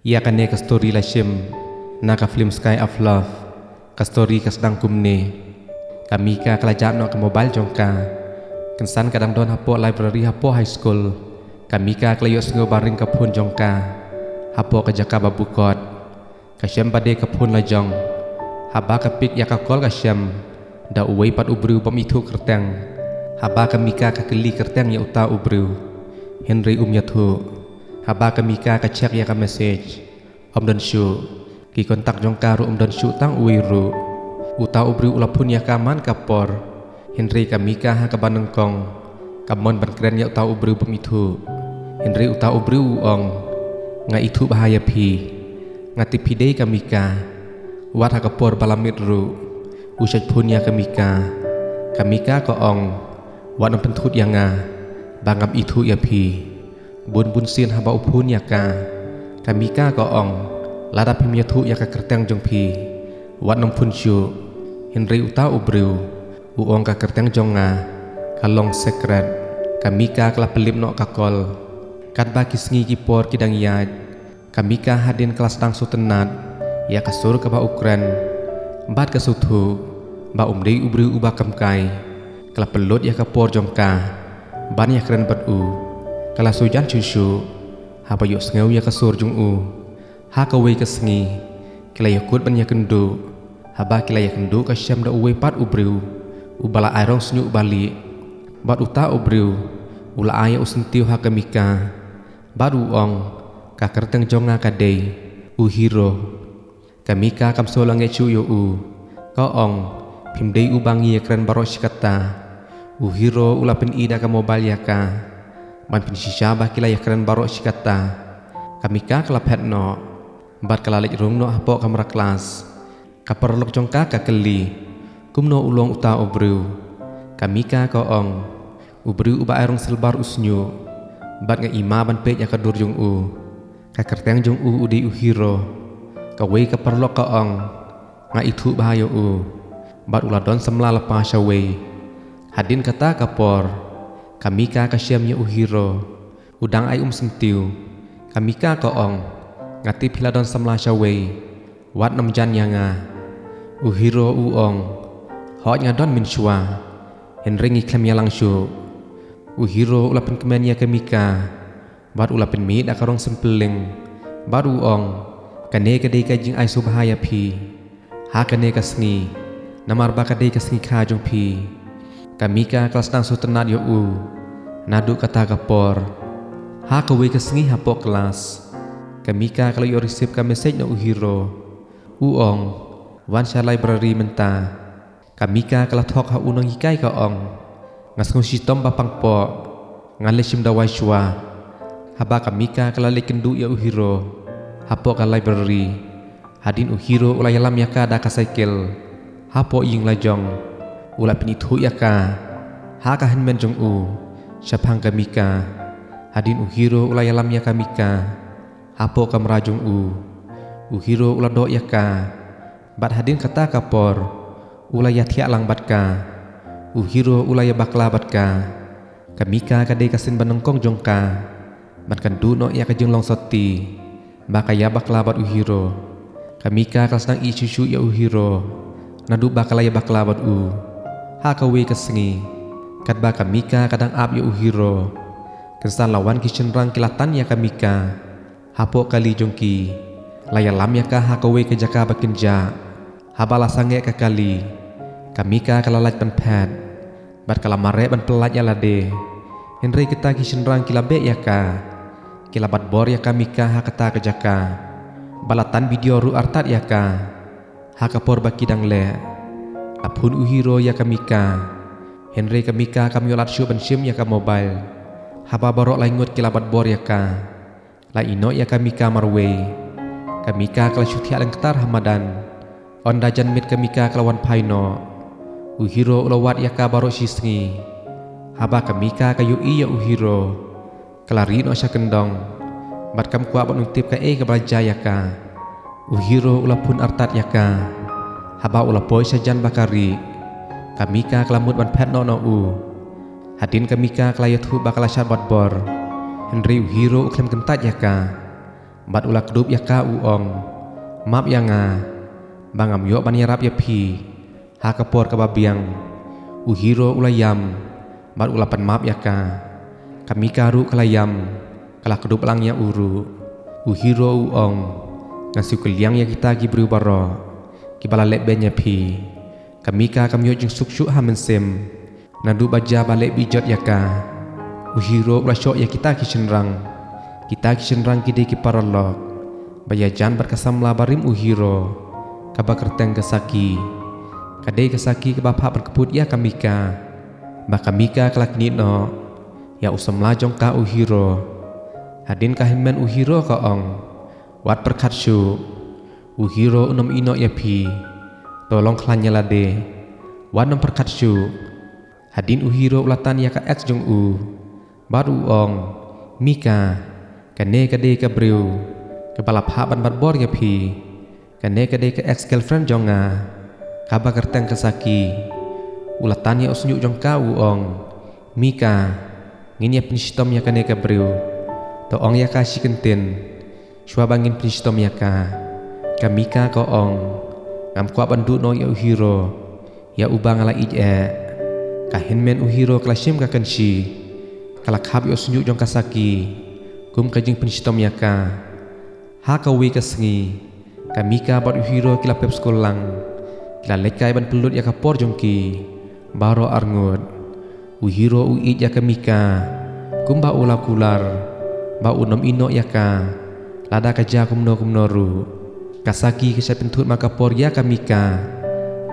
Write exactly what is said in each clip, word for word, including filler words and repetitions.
Ïa kane ka story la shim na ka film Sky of Love. Ka story ka sdang kumne. Ka Mika ka la jah noh ka mobile jong ka. Kynsan ka dang don hapoh library hapoh high school. Ka Mika ka la ïohsngew ba ring ka phone jong ka hapoh ka jaka ba bukot. Ka shem ba dei ka phone la jong. Haba ka pick ïa ka call ka shem da uwei pat u briew bym ithuh kyrteng. Haba ka Mika ka kylli kyrteng ïa uta u briew, hynrei um ïathuh. Haba ka Mika ka check ïa ka message, ym don shuh. Ki contact jong ka ruh ym don shuh tang uwei ruh. Uta u briew u la phone ïa ka man ka por, hynrei ka Mika ha kaba nyngkong ka mon ban kren ïa uta u briew bym ithuh. Hynrei uta u briew u ong, nga ithuh bha ïa phi. Nga tip phi dei ka Mika. Wat ha ka por ba la miet ruh, u shait phone ïa ka Mika. Ka Mika ka ong, wat nym pynthut ïa nga ba ngam ithuh ïa phi. Bun bun sien haba u phone ïa ka, ka Mika ka ong, lada phim ïathuh ïa ka kyrteng jong phi, wat nym phone shuh. Hynrei uta u briew u ong, ka kyrteng jong nga ka long secret. Ka Mika ka la pynlip noh ka call. Katba ki sngi ki por ki dang ïaid, ka Mika hadien ka la sdang sngewtynnad ïa ka sur kaba u kren bad ka sngewthuh ba um dei u briew uba kamkai. Ka la pynlut ïa ka por jong ka ban ïakren bad u. Ka la sngewjan shuh shuh haba ïohsngew ïa ka sur jong u. Ha kawei ka sngi ki la ïakut ban ïakynduh. Haba ki la ïakynduh ka shem da uwei pat u briew uba la ai rong shñiuh ba lieh. Bad uta u briew u la ai ïa u syntiew ha ka Mika bad u ong, ka kyrteng jong nga ka dei u Hiro. Ka Mika kam sngewlyngngoh shuh ïa u. Ka ong, phim dei uba ngi ïakren baroh shi katta. U Hiro u la pyni da ka mobile ïa ka ban pynshisha ba ki la ïakren baroh shi katta. Ka Mika ka la phet noh bad ka la leit rung noh hapoh kamra klas. Ka paralok jong ka ka kylli, kumno u long uta u briew? Ka Mika ka ong, u briew uba ai rong silbar u shñiuh. Bad nga i ma ban peit ïa ka dur jong u. Ka kyrteng jong u u dei u Hiro. Kawei ka paralok ka ong, nga ithuh bha ïa u. Bad u la don samla lypa shawei. Hadien kata ka por, ka Mika ka shem ïa u Hiro. U dang ai um syntiew. Ka Mika ka ong, nga tip phi la don samla shawei. Wat nym jan ïa nga. U Hiro u ong, hooid nga don mynshuwa. Hynrei ngi khlem ïalang shuh. U Hiro u la pynkmen ïa ka Mika bad u la pynmih da ka rong sympeling bad u ong, kane ka dei ka jingai sngewbha ïa phi. Ha kane ka sngi, namar ba ka dei ka sngi kha jong phi. Ka Mika ka la sdang sngewtynnad ïa u naduh kata ka por. Ha kawei ka sngi hapoh klas, ka Mika ka la ïoh receive ka message na u Hiro. U ong, wan sha library mynta. Ka Mika ka la thok ha u nonghikai ka ong, nga sngew shitom ba pang poh. Ngan leit shim dawai shuwa. Haba ka Mika ka la leit kynduh ïa u Hiro hapoh ka library. Hadien u Hiro u la ïalam ïa ka da ka cycle hapoh ïing la jong. U la pynithuh ïa ka ha ka hynmen jong u shaphang ka Mika. Hadien u Hiro u la ïalam ïa ka Mika hapoh kamra jong u. U Hiro u la doh ïa ka. Bad hadien kata ka por, u la ïathiah lang bad ka. U Hiro u la ïabakla bad ka. Ka Mika ka dei ka sien ba nyngkong jong ka. Bad kan duh noh ïa ka jinglong sotti ba ka ïabakla bad u Hiro. Ka Mika ka sdang ïeit shuh shuh ïa u Hiro naduh ba ka la ïabakla bad u. Ha kawei ka sngi, katba ka Mika ka dang ap ïa u Hiro, kynsan la wan ki shynrang ki la tan ïa ka Mika hapoh kali jong ki. La ïalam ïa ka ha kawei ka jaka ba kynjah. Haba la sangeh ka kali, ka Mika ka la lait ban phet bad ka la mareh ban pyllait ïa lade. Hynrei kita ki shynrang ki la beh ïa ka. Ki la bat bor ïa ka Mika ha kata ka jaka. Ba la tan video ruh artat ïa ka. Ha ka por ba ki dang leh, la phone u Hiro ïa ka Mika. Hynrei ka Mika kam ïoh lad shuh ban shim ïa ka mobile. Haba baroh lai ngut ki la bat bor ïa ka, la ïeh noh ïa ka Mika marwei. Ka Mika ka la shu thiah lyngktar ha madan. Ynda jan miet ka Mika ka la wan phai noh. U Hiro u la wad ïa ka baroh shi sngi. Haba ka Mika ka ïohi ïa u Hiro, ka la ri noh sha kyndong bad kam kwah ban ym tip kaei kaba la jia ïa ka. U Hiro u la phone artat ïa ka. Haba u la poi sha jan ba ka ri, ka Mika ka la mut ban phet noh na u. Hadien ka Mika ka la ïathuh ba ka la shad bat bor, hynrei u Hiro u khlem kyntait ïa ka. Bad u la kdup ïa ka u ong, map ïa nga, ba ngam ïoh ban ïarap ïa phi ha ka por kaba biang. U Hiro u la ïam bad u la pynmap ïa ka. Ka Mika ruh ka la ïam, ka la kdup lang ïa u ruh. U Hiro u ong, nga siew kylliang ïa kita ki briew baroh kiba la leh beiñ ïa phi. Ka Mika kam ïoh jingsuk shuh ha mynsiem naduh ba jia ba leh bit jot ïa ka. U Hiro u la shoh ïa kita ki shynrang. Kita ki shynrang ki dei ki paralok ba ïajan bad ka samla barim u Hiro, kaba kyrteng ka Saki. Ka dei ka Saki kaba phah ban kput ïa ka Mika. Ba ka Mika ka la knieh noh ïa u samla jong ka u Hiro. Hadien ka hynmen u Hiro ka ong, wat pyrkhat shuh. U Hiro un ym ïeh noh ïa phi. To long khlaiñ ïa lade. Wat nym pyrkhat shuh. Hadien u Hiro u la tan ïa ka ex jong u bad u ong, Mika, kane ka dei ka briew kaba la phah ban bat bor ïa phi. Kane ka dei ka ex girlfriend jong nga, kaba kyrteng ka Saki. U la tan ïa u shñiuh jong ka u ong, Mika, ngin ïa pynshitom ïa kane ka briew. To ong ïa ka shi kyntien shuwa ba ngin pynshitom ïa ka. Ka Mika ka ong, ngam kwah ban duh noh ïa u Hiro, ïa uba nga la ïeit eh. Ka hynmen u Hiro ka la shim ka kynshi, ka la khap ïa u shñiuh jong ka Saki kum ka jingpynshitom ïa ka. Ha kawei ka sngi, ka Mika bad u Hiro ki la pep skul lang. Ki la leit kai ban pynlut ïa ka por jong ki baroh arngut. U Hiro u ïeit ïa ka Mika kumba u la kular ba un ym ïeh noh ïa ka, lada ka jia kumno kumno ruh. Ka Saki ka shait pynthut ma ka por ïa ka Mika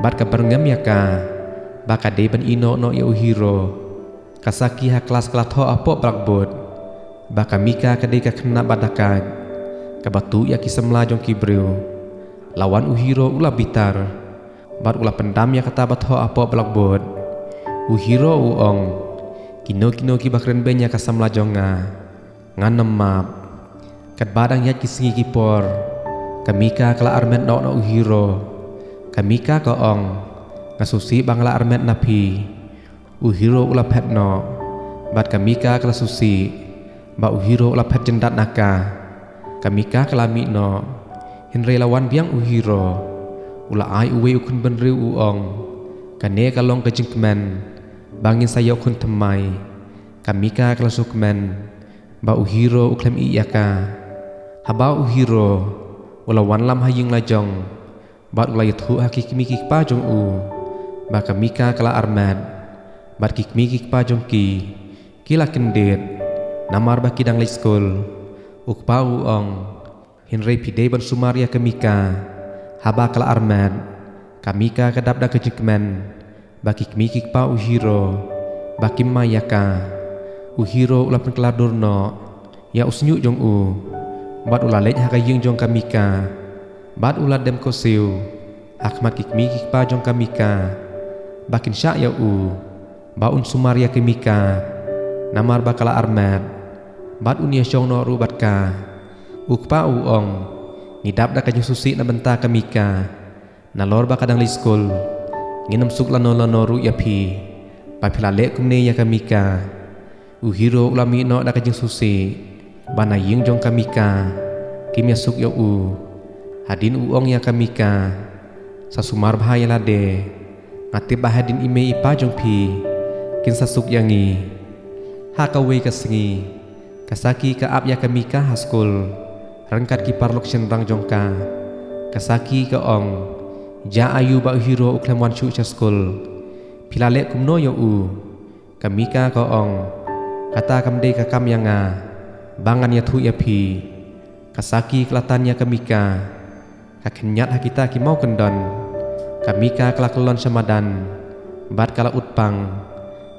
bad ka byrngem ïa ka ba ka dei ban ïeh noh noh ïa u Hiro. Ka Saki ha klas ka la thoh hapoh blackboard ba ka Mika ka dei ka khynnah ba dakaid, kaba tuh ïa ki samla jong ki briew. La wan u Hiro u la bitar bad u la pyndam ïa kata ba thoh hapoh blackboard. U Hiro u ong, kino kino kiba kren beiñ ïa ka samla jong nga, ngan ym map. Katba dang ïaid ki sngi ki por, ka Mika ka la armet noh na u Hiro. Ka Mika ka ong, nga sngewsih ba nga la armet na phi. U Hiro u la phet noh bad ka Mika ka la sngewsih ba u Hiro u la phet jyndat na ka. Ka Mika ka la mih noh, hynrei la wan biang u Hiro. U la ai uwei u khun bynriew u ong, kane ka long ka jingkmen ba ngin sa ïoh khun thymmai. Ka Mika ka la sngewkmen ba u Hiro u khlem ïeit ïa ka. Haba u Hiro u la wanlam ha ïing la jong bad u la ïathuh ha ki kmie ki kpa jong u ba ka Mika ka la armet bad ki kmie ki kpa jong ki, ki la kyndit namar ba ki dang leit skul. U kpa u ong, hynrei phi dei ban sumar ïa ka Mika. Haba ka la armet, ka Mika ka dap da ka jingkmen ba ki kmie ki kpa u Hiro ba kim ai ïa ka. U Hiro u la pynkylla dur noh ïa u shñiuh jong u bad u la leit ha ka ïing jong ka Mika bad u la dem kynshew ha khmat ki kmie ki kpa jong ka Mika ba kin shah ïa u ba un sumar ïa ka Mika namar ba ka la armet bad un ïashong noh ruh bad ka. U kpa u ong, ngi dap da ka jingsngewsih na bynta ka Mika. Nalor ba ka dang leit skul, ngin ym suk lano lano ruh ïa phi ba phi la leh kumne ïa ka Mika. U Hiro u la mih noh da ka jingsngewsih ba na ïing jong ka Mika kim ïasuk ïa u. Hadien u ong ïa ka Mika, sa sumar bha ïa lade. Nga tip ba hadien i mei i pa jong phi kin sa suk ïa ngi. Ha kawei ka sngi, ka Saki ka ap ïa ka Mika ha skul ryngkat ki paralok shynrang jong ka. Ka Saki ka ong, jia aïu ba u Hiro u khlem wan shuh sha skul? Phi la leh kumno ïa u? Ka Mika ka ong, kata kam dei ka kam ïa nga ba ngan ïathuh ïa phi. Ka Saki ka la tan ïa ka Mika, ka khynñiat ha kita ki mawkyndon. Ka Mika ka la kyllon sha madan bad ka la ud pang.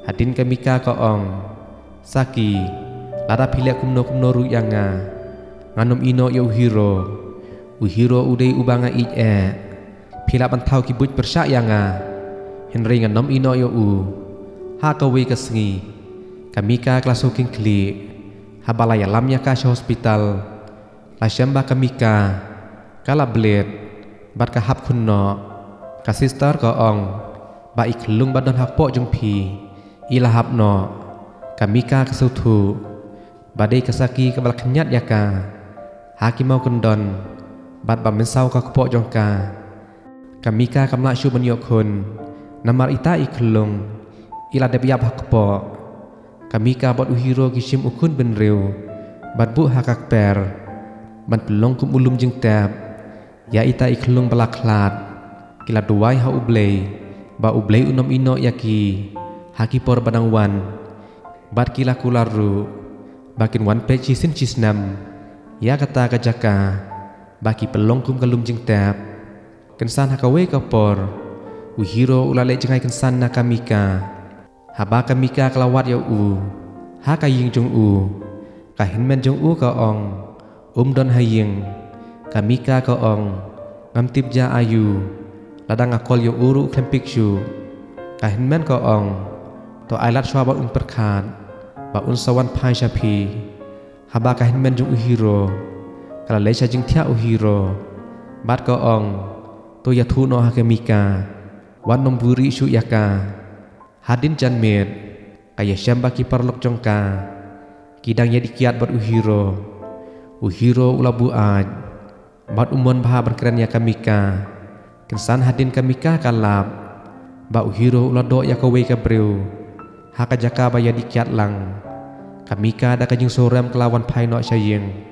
Hadien ka Mika ka ong, Saki, lada phi leh kumno kumno ruh ïa nga, ngan ym ïeh noh ïa u Hiro. U Hiro u dei uba nga ïeit eh. Phi lah ban thaw ki buit pyrshah ïa nga, hynrei ngan ym ïeh noh ïa u. Ha kawei ka sngi, ka Mika ka la sngewkhih khlieh. Haba la ïalam ïa ka sha hospital, la shem ba ka Mika ka la bleed bad ka hap khun noh. Ka sister ka ong ba i khyllung ba don hapoh jong phi i la hap noh. Ka Mika ka sngewthuh ba dei ka Saki kaba la khynñiat ïa ka. ha ki maw kyndon, bad ba mynsaw ka kpoh jong ka. Ka Mika kam lah shuh ban ïoh khun, namar ita i khyllung i la dep ïap ha kpoh. Ka Mika bad u Hiro ki shim u khun bynriew, bad buh ha ka kper, ban pynlong kum u lum jingtep ïa ita i khyllung ba la khlad. Ki la duwai ha U Blei, ba U Blei un ym ïehnoh ïa ki ha ki por ba dang wan, bad ki la kular ruh ba kin wan peit shisien shisnem ïa kata ka jaka ba ki pynlong kum ka lum jingtep. Kynsan ha kawei ka por, u Hiro u la leit jngai kynsan na ka Mika. Haba ka Mika ka la wad ïa u ha ka ïing jong u, ka hynmen jong u ka ong, "Um don ha ïing." Ka Mika ka ong, "Ngam tip ja aïu, lada nga call ïa u ruh khlem pick shuh." Ka hynmen ka ong, "To ai lad shuwa ba un pyrkhat ba un sa wan phai sha phi." Haba ka hynmen jong u Hiro ka la leit sha jingthiah u Hiro, bad ka ong, "To ïathuh noh ha ka Mika, wat nym buhrieh shuh ïa ka." Hadien janmiet, ka ïashem ba ki paralok jong ka ki dang ïadih kiad bad u Hiro. U Hiro u la buaid, bad u mon bha ban kren ïa ka Mika. Kynsan hadien ka Mika ka lap ba u Hiro u la doh ïa kawei ka briew ha ka jaka ba ïadih kiad lang, ka Mika da ka jingsngewrem ka la wan phai noh sha ïing.